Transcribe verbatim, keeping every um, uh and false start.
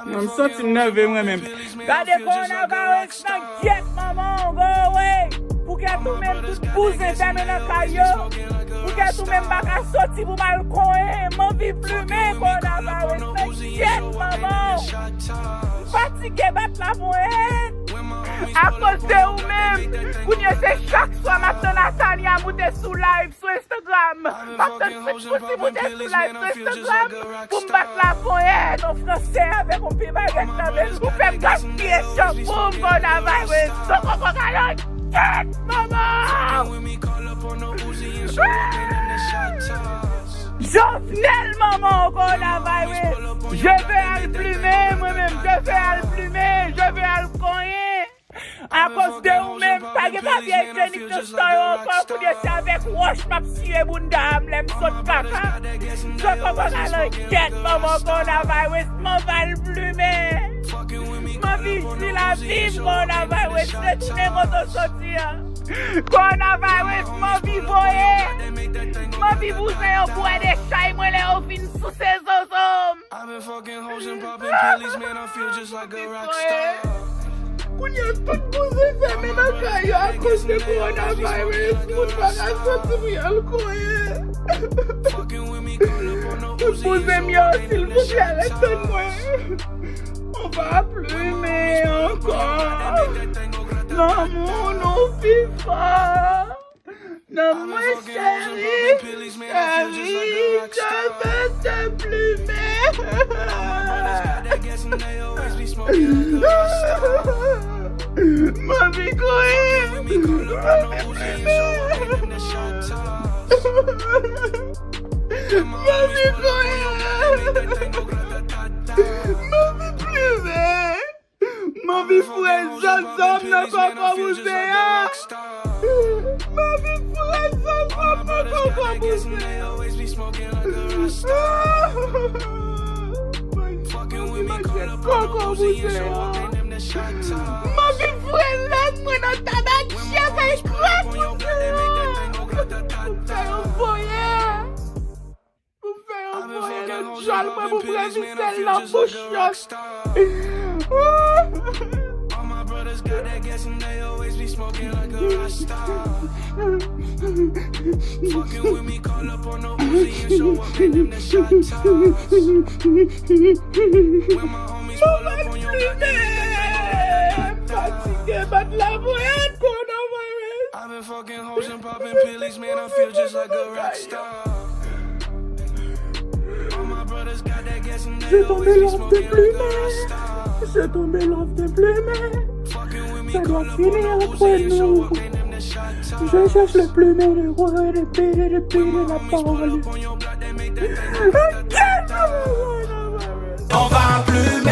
Non, m santi m nève mwen menm. Gade coronavirus nan gyèt manman w, go away. Pou kèt ou menm tout bouzen fèmen nan kay yo. Pou kèt ou menm pa ka soti pou m al konyen. M anvi plimen coronavirus nan gyèt manman w. M fatige bat laponyèt. Akoz de ou menm. Kounye se chak swa m ap tann Atania moute sou live sou Instagram. M ap tann Fritz Pussy moute sou live sou Instagram pou m bat laponyèt an fransè avèk yon pye bagèt nan men l pou fè m gaspiye chan pou m coronavirus. Son koko kalon tèt manman. Jovenel manman coronavirus. Je veux al plimen mwen menm. Je veux al plimen. Je veux al konyen. Akoz de ou menm, pa gen papye ijyenik nan stan yo ankò, kounye se avèk wòch m ap siye bounda a m lè m sot kaka. Sot koko nan langyèt manman coronavirus, m anvi al plimen. M anvi jwi lavi m coronavirus, retounen kote w soti a. Coronavirus, m anvi voye. M anvi bouzen yo bwè de chay mwen lè yo fin souse zozo m. Kounye a tout bouzen fèmen nan kay yo akoz de coronavirus. Moun pa ka soti pou y al konyen. Tout bouzen m yo, silvouplè, ret tann mwen. On va plumen ankò. Lanmou nou pi fò. Non, mwen cheri, cheri, je veux te plumer. M anvi konyen. M anvi plumen. M anvi konyen. M anvi plumen. M anvi foure zòzò m nan koko bouzen an. M anvi foure zòzò m nan koko bouzen an. M anvi manje koko bouzen an. M anvi foure lang mwen nan tabak cheve krèk bouzen an. Pou fè yon voye. Pou fè yon voye nan djòl mwen pou pran visèl nan bouch yo. Mwen pa plimen. M fatige bat laponyèt coronavirus. J'ai tombé love de plumen. J'ai tombé love de plumen. Ça doit finir entre nous. Je cherche le plumen, le roi, le pire, le pire, la parole. On va plumer.